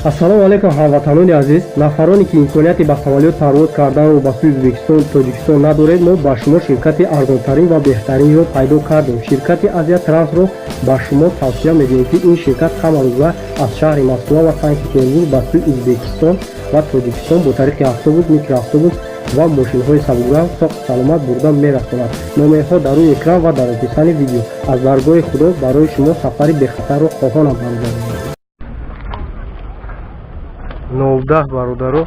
Ассалому алайкум, ҳамватанони азиз. Нафароне ки имконияти ба самолёт парвоз карданро ба сӯи Ӯзбекистон, Тоҷикистон надоред, мо ба шумо ширкати арзонтарин ва беҳтаринро пайдо кардем. Ширкати Азия Трансро ба шумо тавсия медиҳем, ки ин ширкат ҳамарӯза аз шаҳри Москва ва Санкт Петербург ба сӯи Ӯзбекистон ва Тоҷикистон бо тариқи автобус, микроавтобус ва мошинҳои сабукранг соқу саломат бурда мерасонад. Номерҳо дар рӯи экран ва дар описании видео. Аз даргоҳи Худо барои шумо сафари бехатарро хоҳонам, бародарон. 010, бародаро,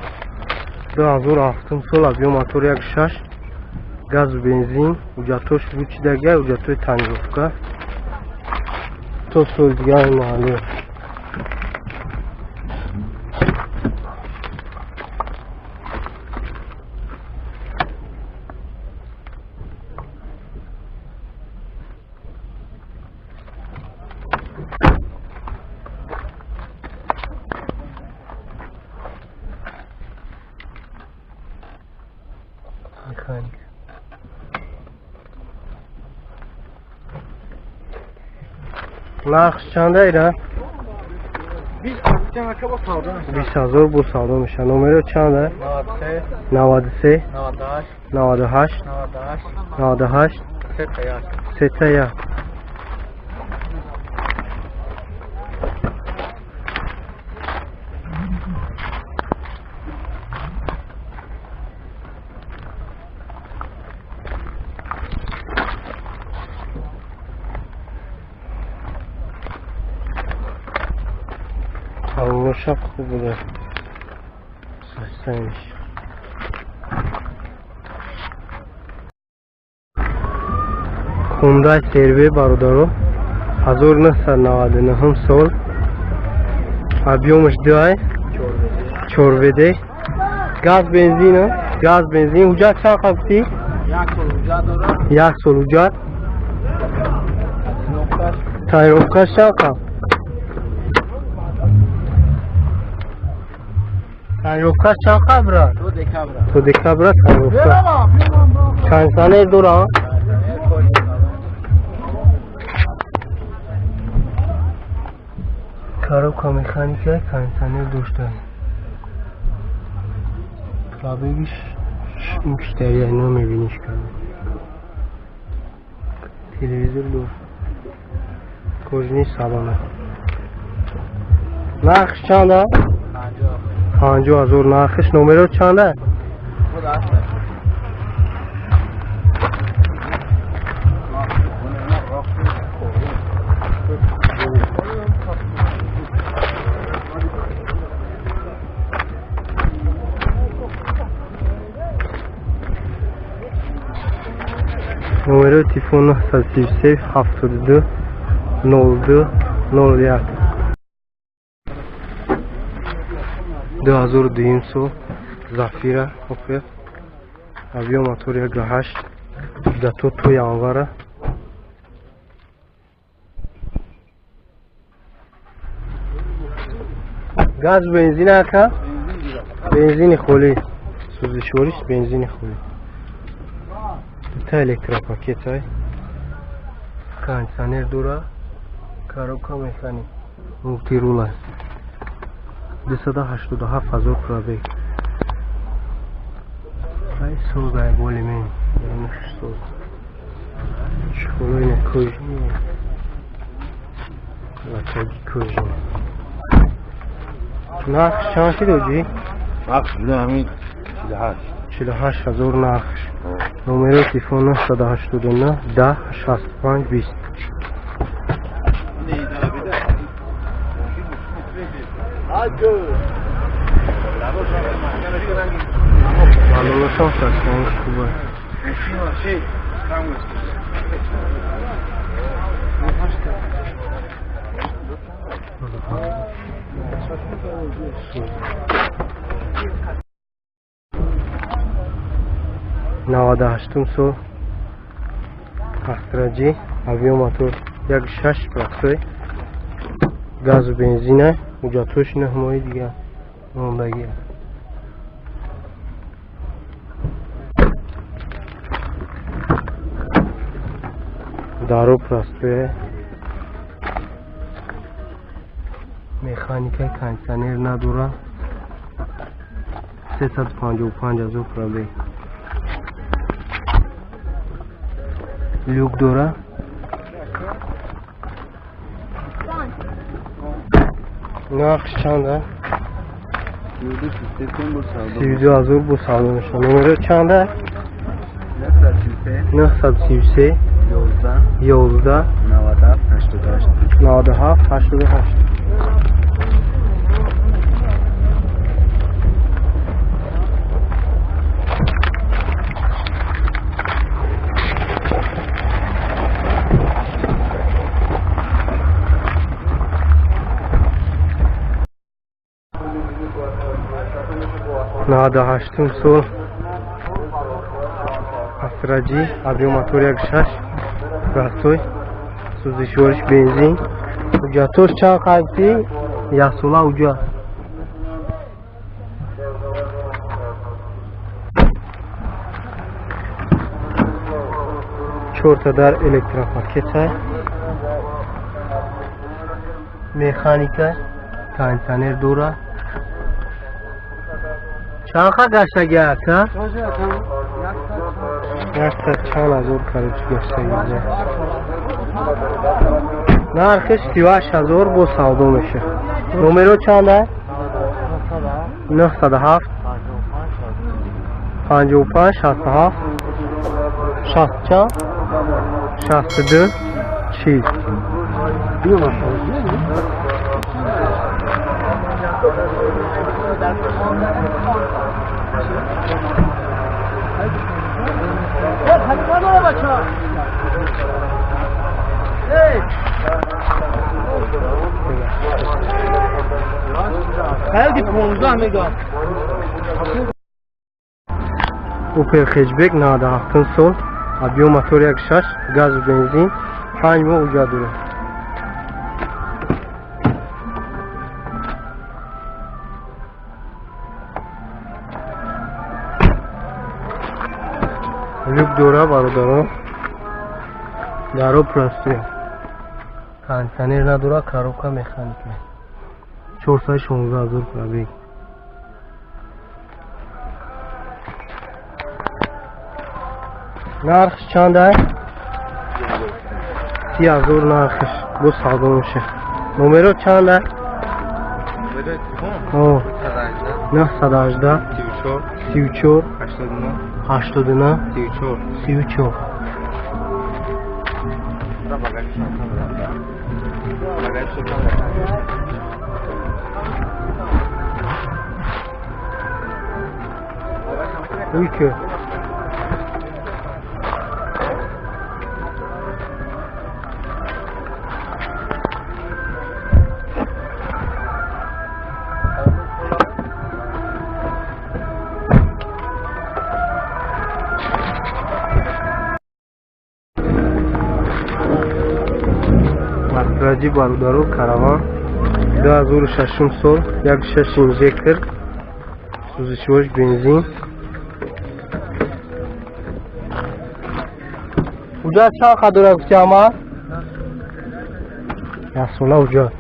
2007 сол, объём мотор 1.6, газу бензин, ҳуҷҷатҳош вучидага, ҳуҷҷатҳои тонировка то соли дигар маҳаллӣ. Механик. Нархш чанда ира? 20 000 бо савдо меша. Номеро чанда? 93, 98, 98, 31. Салоноша хуб буда. Састаниш. Хундай Серве, бародаро, 1999 сол, объёмаш 2, 4 ВД, газ бензин, газ бензин. Ҳуҷҷат чанд қаб гуфтӣ? Як сол ҳуҷҷат. Тонировкаш чанд қаб? Тонировкаш чанд қабра? То декабра тонировка. Кондиционер дора? Коробка механика, кондиционер дошта. Пробегиш ин киштария намебиниш карда. Телевизор дошт. Кожаный салона. Нархш чанда? 50 000 нархш. Номеро чанда? Номерои телефон 933 72 02 01. 2002 сол, Зафира Опел, объём мотор 1.8, ҳуҷҷатҳо то январа. Газ бензин ака? Бензини холӣ. Сӯзишвориш бензини холӣ. Дута электропакет ай. Кондиционер дора. Коробка механик. Мультирул аст. 287 000 пробег. Ай созай боли мен. Соз. Чехолои кожаный. Лачаги кожаный. Нархш чанд шид, оҷӣ? Нархш буда ҳамин 48. 48 000 нархш. Номерои телефон 989 10 65 20. Балонашон состояниш хуб аст. 98-ум сол, Астра Ҷи, объём мотор 1.6, простой, газу бензина, ҳуҷҷатҳош 9 моҳи дигар мондагӣ. Даро простое. Механика, кондиционер надора. 355 ҳазор пробег. Люк дора. Нархш чанда? 32 ҳазор бо савдо мешавад. Номеро чанда? 933 11 97 88 97 88. 98 сол Астра Ҷи, объём мотор 1.6, простой, сӯзишвориш бензин. Ҳуҷҷатош чанд қайбти? Яксола ҳуҷҷат. Чорта дар электропакета, механика, кондиционер дора. Чанд гаштаги ака? Яксад чанд ҳазор короче гаштаги. Нархиш 38 ҳазор бо савдо мешавад. Номеро чанда? 907 55 67 60 чанд? 62 40. Опел хэтчбек 97 сол, объём мотор 1.6, газу бензин, 5 моҳ ҳуҷҷат дорад. Люк дора бародарон. Даро простой. Кондиционер надора, коробка механика. 416 ҳазор пробег. Нархш чанда? 30 ҳазор нархш. Бо савдо мешавад. Номеро чанда? 918 34 89 34. Уйке. Астра Ҷи бародаро, караван 2006 сол, 1.6 инжектор, сӯзишвориш бензин. Ҳуҷҷат чанд қад дорад гуфти ама? Яксола ҳуҷҷат.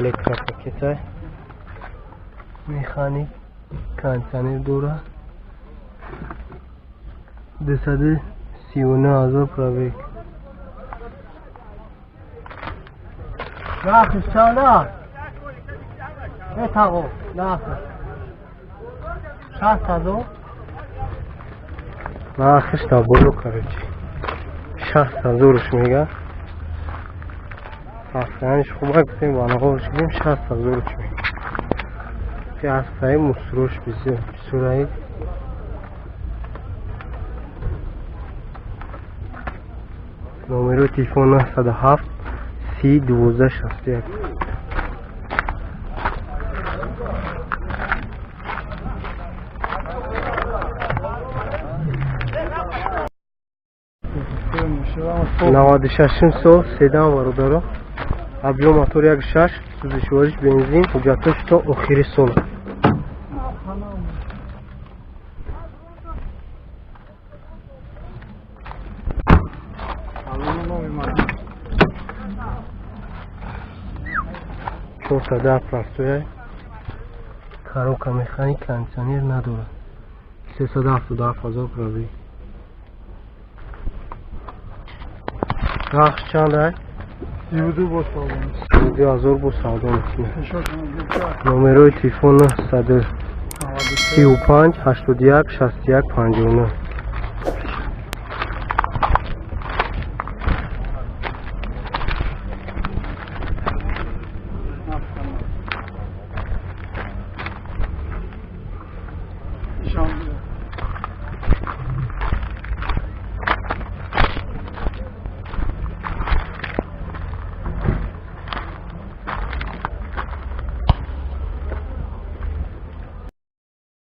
Электропакета, механик, кондиционер дора. 239 ҳазор пробег. Нархш чанда? Тағо, нархш 60 ҳазор. Нархш дар боло короче. 60 ҳазорш мега. Ҳафтаниш хуба гуфтем, банағош гирем 60 ҳазорш мега. Ки ҳастаи мусрош бисёр бисёраи. Номерои телефон 907 30 12 61. 96 сол седан бародаро, объём мотор 1.6, сӯзишвориш бензин, ҳуҷҷатош то охири сол. 410 простой ай. Коробка механик, кондиционер надорад. 377 ҳазор пробег. Нархш чанд ай? 32 бо савдо. 32 ҳазор бо савдо мекунад. Номерои телефон 935 81 61 59.